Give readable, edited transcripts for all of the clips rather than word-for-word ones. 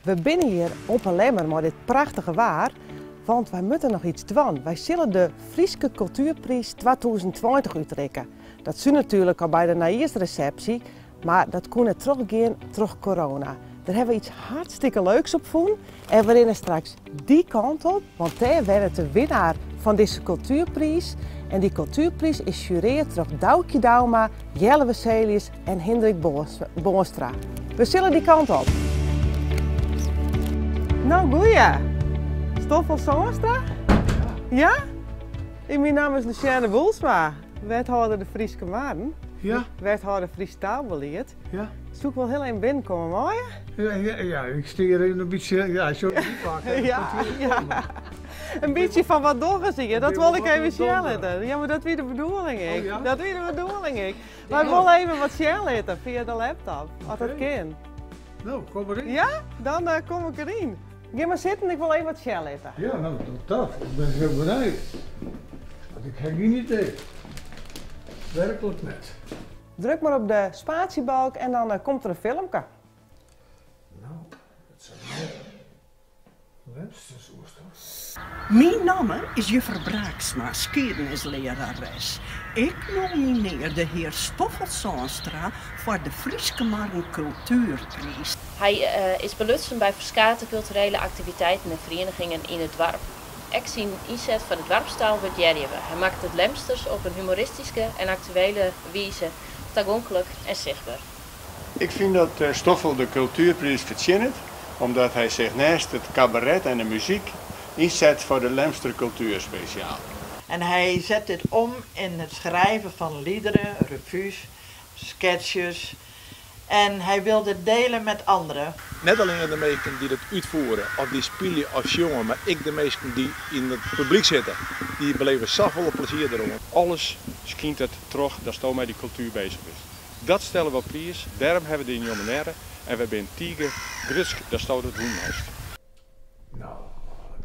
We binne hjir op 'e Lemmer mei dit prachtige waar, want wy moatte noch iets dwaan. Wy sille de Fryske Kultuerpriis 2020 útrikke. Dat soe natuerlik al by de nijjiersresepsje, mar dat koe net trochgean troch corona. Dêr hawwe we iets hartstikke leuks op fûn en we rinne straks dy kant op, want dêr wennet de winnaar fan dizze kultuerpriis. En dy kultuerpriis is sjureard troch Douwkje Douma, Jelle Wesselius en Hindrik Boonstra. We sille dy kant op. No goeie! Stoffel Zandstra? Ja? Myn namme is Lucienne Boelsma, wethâlder de Fryske Marren. Ja. Wethâlder Frysk taalbelied. Ja. Soe ik wol hiel even binnenkomme, mei je? Ja, ja, ja, ik stean hjir even in bytsje, ja, ik sjoch dy pakken. Ja, ja. In bytsje fan wat dogge se hjir, dat wol ik even sjen litte. Ja, mar dat wie de bedoeling ek. Oh, ja? Dat wie de bedoeling ek. Wy wolle even wat sjen litte fia de laptop, as dat kin. No, kom deryn. Ja? Dan kom ik deryn. Gean mar sitten, ik wol even wat sjen litte. Ja, no, doch dat. Ik bin hiel benijd. Want ik ha gjin idee. Werklik net. Druk mar op de spatiebalk en dan komt der in filmke. No, dat sil net Lemsters oerstof. Myn namme is juffer Braaksma, skiednislearares. Ik nominear de hear Stoffel Zandstra foar de Fryske Marren Kultuerpriis. Hy is belutsen by ferskate kulturele aktiviteiten en ferienigingen yn it doarp. Ek syn ynset foar de doarpstaal wurdearje we. Hy makket it Lemsters op in humoristyske en aktuele wize tagonklik en sichtber. Ik fyn dat Stoffel de kultuerpriis fertsjinnet, omdat hy sich neist it kabaret en de muzyk ynset foar de Lemster kultuer spesjaal. En hij zet dit om in het schrijven van liederen, revues, sketches en hij wil dit delen met anderen. Net allinne de minsken dy't it útfiere of dy't spylje of sjonge, mar ek de minsken dy't yn it publyk sitte, dy beleve safolle plezier deroan. Alles skynt it troch datsto mei dy kultuer bezich bist. Dat stelle we op priis, dêrom hawwe we dy nominearre en wy binne tige grutsk datsto dat wûn hast. No,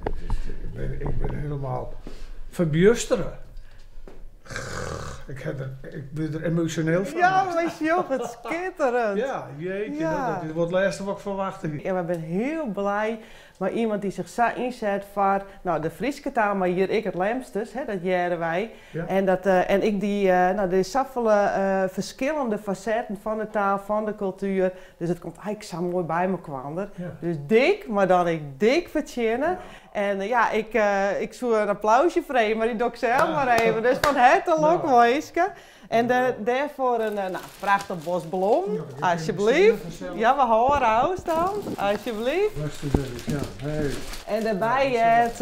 dit is, ik bin, ik bin hielendal ferbjustere. Ik, ha der, ik bin der emosjoneel fan. Ja, mar sjoch, it skitterend. Ja, jeetje, Ja. dat is wol it lêste wat ik ferwachte hie. Ja, wy binne hiel blij mei iemand dy't sich sa ynset foar no, de Fryske taal, mar hjir ek it Lemsters, hè, dat hearre wy. Ja. En, dat, en ek dy, no, der is safolle ferskillende fasetten fan de taal, fan de kultuer. Dus it komt eigentlik sa moai by mekoar. Ja. Dus dik, mar dan ek dik fertsjinne. En ja, ik, ik soe in applausje freegje, mar dy doch ik sels mar even. Dus fan herte lokwinske. En dêrfoar in no, prachtich bos blommen, alsjeblieft. Ja, we hâlde ôfstân, alsjeblieft. Ja, hey. En dêrby heart,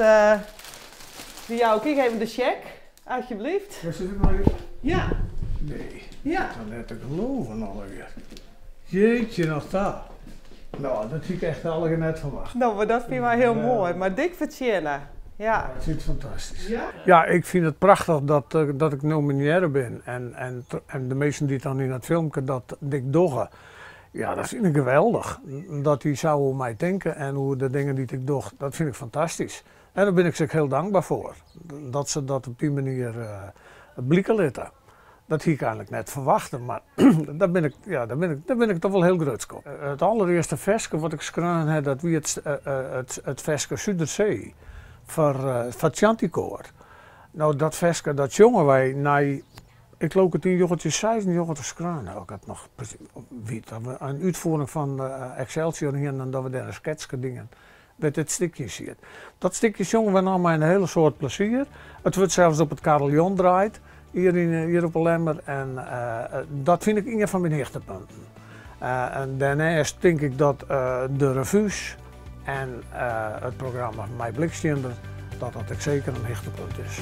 dy jou ik ek even de sjek, alsjeblieft. Waar sit ik nou hier? Ja. Nee, Ja. dat is net te geloven allegear. Jeetje noch ta. No, dat hie ik echt allegear net ferwachte. No, mar dat fine wy hiel moai, mar dik fertsjinne. Ja. Ik fyn it fantastysk. Ja? Ja, ik fyn it prachtich dat, dat ik nominearre bin en, en, en de minsken dy't dan yn dat filmke dat dik dogge, ja, dat fyn ik geweldich. Dat dy sa oer my tinke en oer de dingen dy't ik doch, dat fyn ik fantastysk. En dêr bin ik se ek hiel dankber foar, dat se dat op dy manier blike litte. Dat hie ik eigentlik net ferwachte, mar dêr bin ik, ja, dêr bin ik, dêr bin ik toch wol hiel grutsk op. It alderearste ferske wat ik skreaun ha, dat wie it, it, it ferske Sudersee foar, foar it shantykoar. No, dat ferske dat sjonge wy nei, ik leau ik it yn njoggentjinhûndertseisennjoggentich skreaun ha, ik it noch wit, dat we in útfiering fan Excelsior hienen en dat we dêr in sketske dienen wêr't dit stikje yn siet. Dat stikje sjonge we no mei in hiele soad plezier. It wurdt sels op it kariljon draaid, hjir, yn, hjir op 'e Lemmer. En dat fyn ik ien fan myn hichtepunten. En dêrneist tink ik dat de revu's en it programma Mei Blikstiender, dat dat ek seker in hichtepunt is.